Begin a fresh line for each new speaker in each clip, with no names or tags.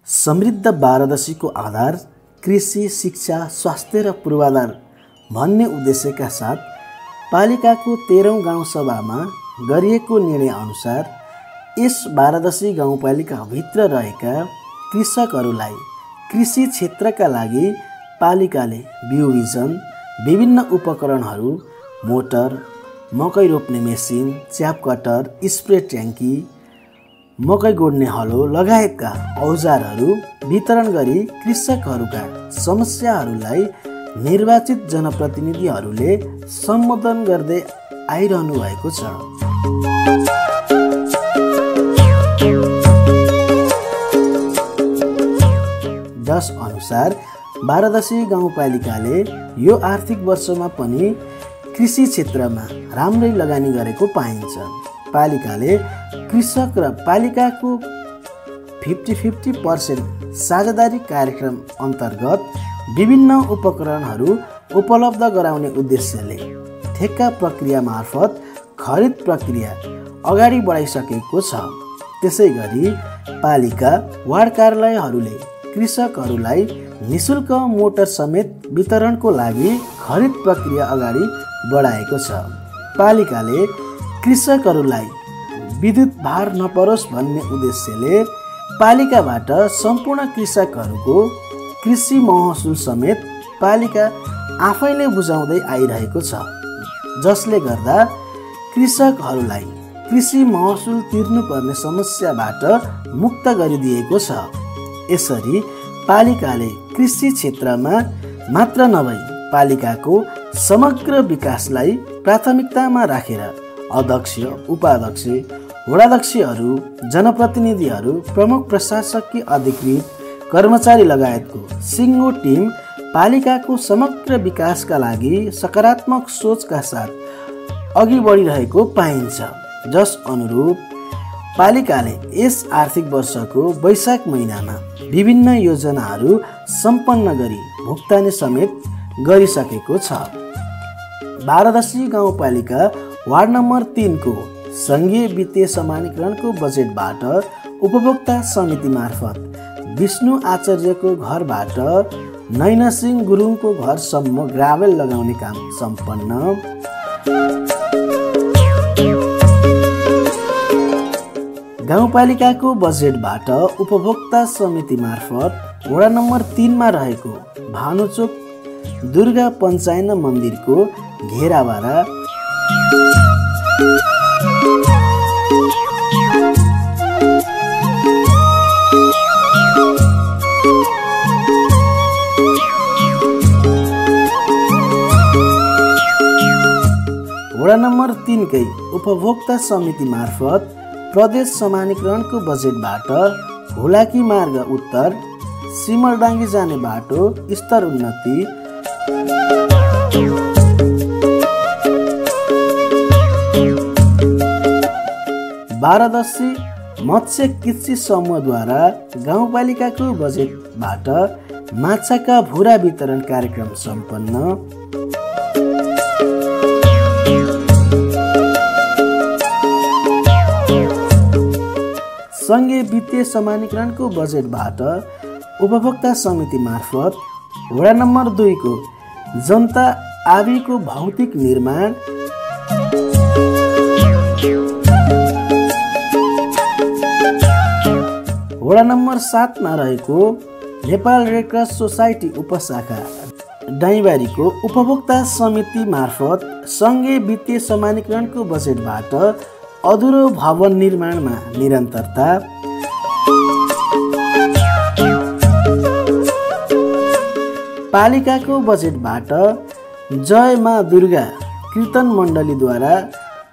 समृद्ध 12दशीको आधार कृषि, शिक्षा, स्वास्थ्य र पूर्वाधार भन्ने उद्देश्यका साथ पालिकाको 13औं गाउँसभामा गरिएको निर्णय अनुसार यस 12दशी गाउँपालिकाभित्र रहेका कृषकहरूलाई कृषि क्षेत्रका लागि पालिकाले बिउ बिजन, विभिन्न उपकरणहरू, मोटर, मकै रोप्ने मेसिन, च्याप कटर, स्प्रे ट्याङ्की, मकै गोड्ने हलो लगायतका औजारहरू वितरण गरी कृषकहरूका समस्याहरूलाई निर्वाचित जनप्रतिनिधिहरूले सम्बोधन गर्दै आइरहनु भएको छ। जस अनुसार 12दशी गाउँपालिकाले यो आर्थिक वर्षमा पनि कृषि क्षेत्रमा राम्रै लगानी गरेको पाइन्छ। पालिकाले कृषक र पालिकाको 50-50% साझेदारी कार्यक्रम अन्तर्गत विभिन्न उपकरणहरू उपलब्ध गराउने उद्देश्यले ठेक्का प्रक्रिया मार्फत खरिद प्रक्रिया अगाडि बढाइसकेको छ। त्यसै गरी पालिका वार्ड कार्यालयहरूले कृषकहरूलाई निशुल्क मोटर समेत वितरणको लागि खरिद प्रक्रिया अगाडि बढाएको छ। पालिकाले कृषकहरूलाई विद्युत भार नपरोस् भन्ने उद्देश्यले पालिकाबाट सम्पूर्ण कृषकहरूको कृषि महसुल समेत पालिका आफैले बुझाउँदै आइरहेको छ, जसले गर्दा कृषकहरूलाई कृषि महसुल तिर्नुपर्ने समस्याबाट मुक्त गरिदिएको छ। यसरी पालिकाले कृषि क्षेत्रमा मात्र नभई पालिकाको समग्र विकासलाई प्राथमिकतामा राखेर अध्यक्ष, उपाध्यक्ष, वडाध्यक्षहरू, जनप्रतिनिधिहरू, प्रमुख प्रशासकीय अधिकृत कर्मचारी लगायतको सिङ्गो टिम पालिकाको समग्र विकासका लागि सकारात्मक सोचका साथ अघि बढिरहेको पाइन्छ। जस अनुरूप पालिकाले यस आर्थिक वर्षको वैशाख महिनामा विभिन्न योजनाहरू सम्पन्न गरी भुक्तानी समेत गरिसकेको छ। 12दशी गाउँपालिका वार्ड नम्बर 3 को सङ्घीय वित्तीय समानीकरणको बजेटबाट उपभोक्ता समिति मार्फत विष्णु आचार्यको घरबाट नैना सिंह गुरुङको घरसम्म ग्राभेल लगाउने काम सम्पन्न। गाउँपालिकाको बजेटबाट उपभोक्ता समिति मार्फत वडा नम्बर 3 मा रहेको भानुचोक दुर्गा पञ्चायन मन्दिरको घेराबारा वडा नम्बर 3 कै उपभोक्ता समिति मार्फत प्रदेश समानीकरणको बजेटबाट हुलाकी मार्ग उत्तर सिमलडाङ्गी जाने बाटो स्तर उन्नति, 12दशी मत्स्य कृषि समूहद्वारा गाउँपालिकाको बजेटबाट माछाका भुरा वितरण कार्यक्रम सम्पन्न। सङ्घीय वित्तीय समानीकरणको बजेटबाट उपभोक्ता समिति मार्फत वडा नम्बर 2 को जनता आविको भौतिक निर्माण, वडा नम्बर 7 मा रहेको नेपाल रेड क्रस सोसाइटी उपशाखा डाइबारीको उपभोक्ता समिति मार्फत सङ्घीय वित्तीय समानीकरणको बजेटबाट अधुरो भवन निर्माणमा निरन्तरता, पालिकाको बजेटबाट जय मा दुर्गा कीर्तन मण्डलीद्वारा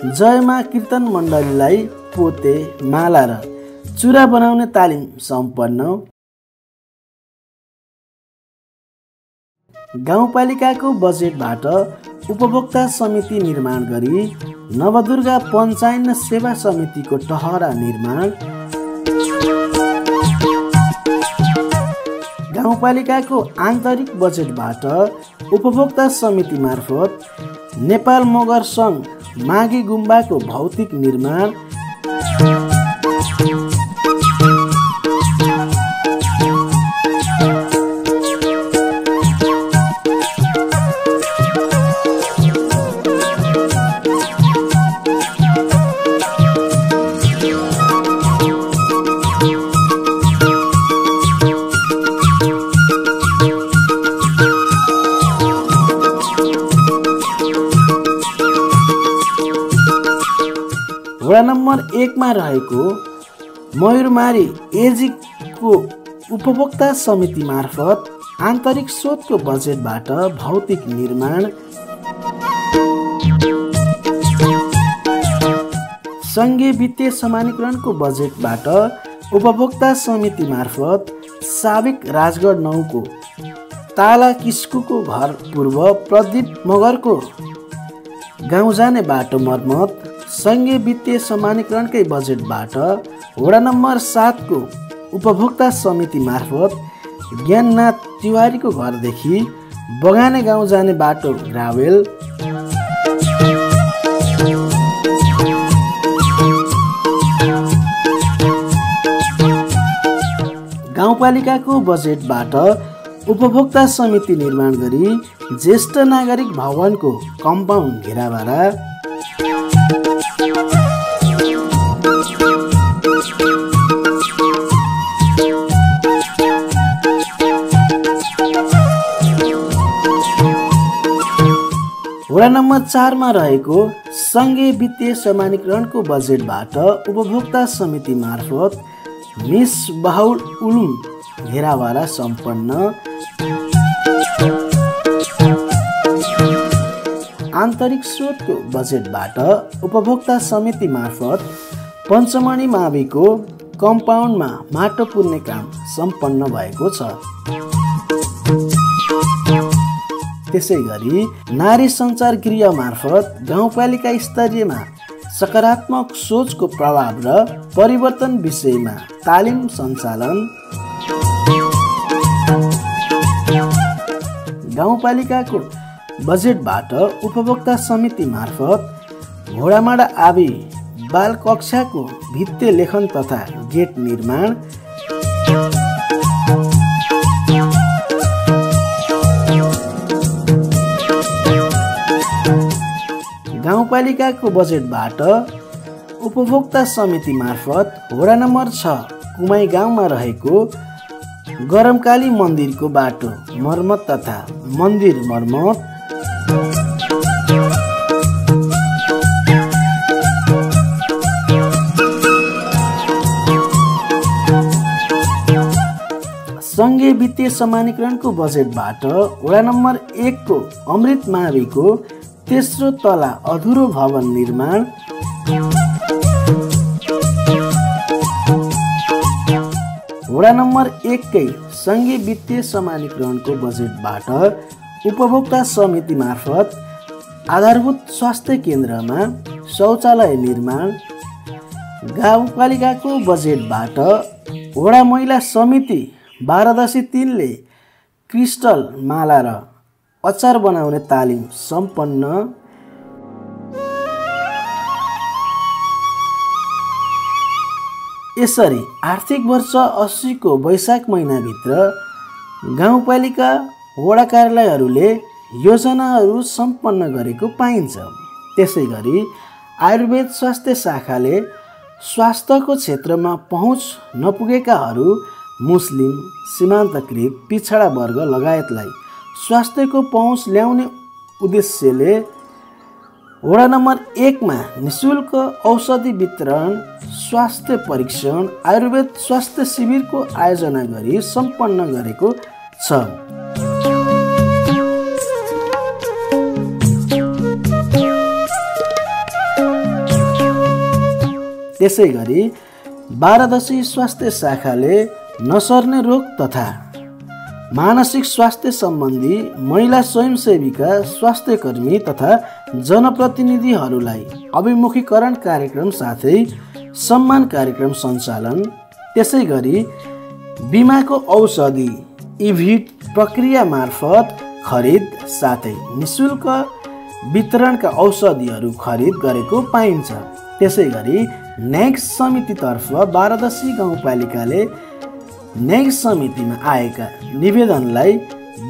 जय मा कीर्तन मण्डलीलाई पोते, माला र चुरा बनाउने तालिम सम्पन्न। गाउँपालिकाको बजेटबाट उपभोक्ता समिति निर्माण गरी नवदुर्गा पञ्चायन सेवा समितिको टहरा निर्माण। गाउँपालिकाको आन्तरिक बजेटबाट उपभोक्ता समिति मार्फत नेपाल मगर सङ्घ माघी गुम्बाको भौतिक निर्माण। नम्बर 1 मा रहेको मयूरमारी एजीको उपभोक्ता समिति मार्फत आन्तरिक स्रोतको बजेटबाट भौतिक निर्माण, सङ्घीय वित्तीय समानीकरणको बजेटबाट उपभोक्ता समिति मार्फत साबिक राजगढ 9 को ताला किस्कुको घर पूर्व प्रदीप मगरको गाउँ जाने बाटो मर्मत, सङ्घीय वित्तीय समानीकरणकै बजेटबाट वडा नम्बर 7 को उपभोक्ता समिति मार्फत ज्ञाननाथ तिवारीको घरदेखि बगाने गाउँ जाने बाटो ग्रावेल, गाउँपालिकाको बजेटबाट उपभोक्ता समिति निर्माण गरी ज्येष्ठ नागरिक भवनको कम्पाउन्ड घेराबारा, वडा नम्बर 4 मा रहेको सङ्घीय वित्तीय समानीकरणको बजेटबाट उपभोक्ता समिति मार्फत मिस बाहुल उलुम घेरावाला सम्पन्न, आन्तरिक स्रोतको बजेटबाट उपभोक्ता समिति मार्फत पञ्चमणी माविको कम्पाउन्डमा माटो पुर्ने काम सम्पन्न भएको छ। त्यसै गरी नारी सञ्चार गृह मार्फत गाउँपालिका स्तरीयमा सकारात्मक सोचको प्रभाव र परिवर्तन विषयमा तालिम सञ्चालन, गाउँपालिकाको बजेटबाट उपभोक्ता समिति मार्फत घोडामाडा आबी बाल कक्षाको भित्ते लेखन तथा गेट निर्माण, गाउँपालिकाको बजेटबाट उपभोक्ता समिति मार्फत वडा नम्बर 6 कुमाई गाउँमा रहेको गरमकाली मन्दिरको बाटो मर्मत तथा मन्दिर मर्मत, सङ्घीय वित्तीय समानीकरणको बजेटबाट वडा नम्बर 1 को अमृत माविको तेस्रो तला अधुरो भवन निर्माण, वडा नम्बर 1 कै सङ्घीय वित्तीय समानीकरणको बजेटबाट उपभोक्ता समिति मार्फत आधारभूत स्वास्थ्य केन्द्रमा शौचालय निर्माण, गाउँपालिकाको बजेटबाट वडा महिला समिति 12/3 ले क्रिस्टल माला र अचार बनाउने तालिम सम्पन्न, यसरी आर्थिक वर्ष 80 को वैशाख महिनाभित्र गाउँपालिका वडा कार्यालयहरूले योजनाहरू सम्पन्न गरेको पाइन्छ। त्यसै गरी आयुर्वेद स्वास्थ्य शाखाले स्वास्थ्यको क्षेत्रमा पहुँच नपुगेकाहरू, मुस्लिम, सीमान्तकृत पिछडा वर्ग लगायतलाई स्वास्थ्यको पहुँच ल्याउने उद्देश्यले वडा नम्बर 1 मा निःशुल्क औषधि वितरण, स्वास्थ्य परीक्षण, आयुर्वेद स्वास्थ्य शिविरको आयोजना गरी सम्पन्न गरेको छ। त्यसै गरी 12 स्वास्थ्य शाखाले नसर्ने रोग तथा मानसिक स्वास्थ्य सम्बन्धी महिला स्वयंसेविका, स्वास्थ्यकर्मी तथा जनप्रतिनिधिहरूलाई अभिमुखीकरण कार्यक्रम साथै सम्मान कार्यक्रम सञ्चालन, त्यसै गरी बिमाको औषधि इभिट प्रक्रिया मार्फत खरिद साथै निःशुल्क वितरणका औषधिहरू खरिद गरेको पाइन्छ। त्यसै गरी नेक्स समितितर्फ 12 गाउँपालिकाले नेक्स समितिमा आएका निवेदनलाई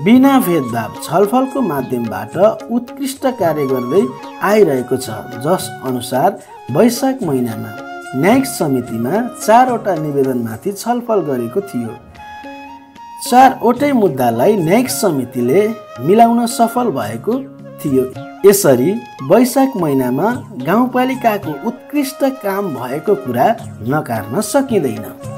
बिना भेदभाव छलफलको माध्यमबाट उत्कृष्ट कार्य गर्दै आइरहेको छ, जस अनुसार वैशाख महिनामा नेक्स समितिमा 4 वटा निवेदनमाथि छलफल गरेको थियो। 4 वटै मुद्दालाई नेक्स समितिले मिलाउन सफल भएको थियो। यसरी वैशाख महिनामा गाउँपालिकाको उत्कृष्ट काम भएको कुरा नकार्न सकिँदैन।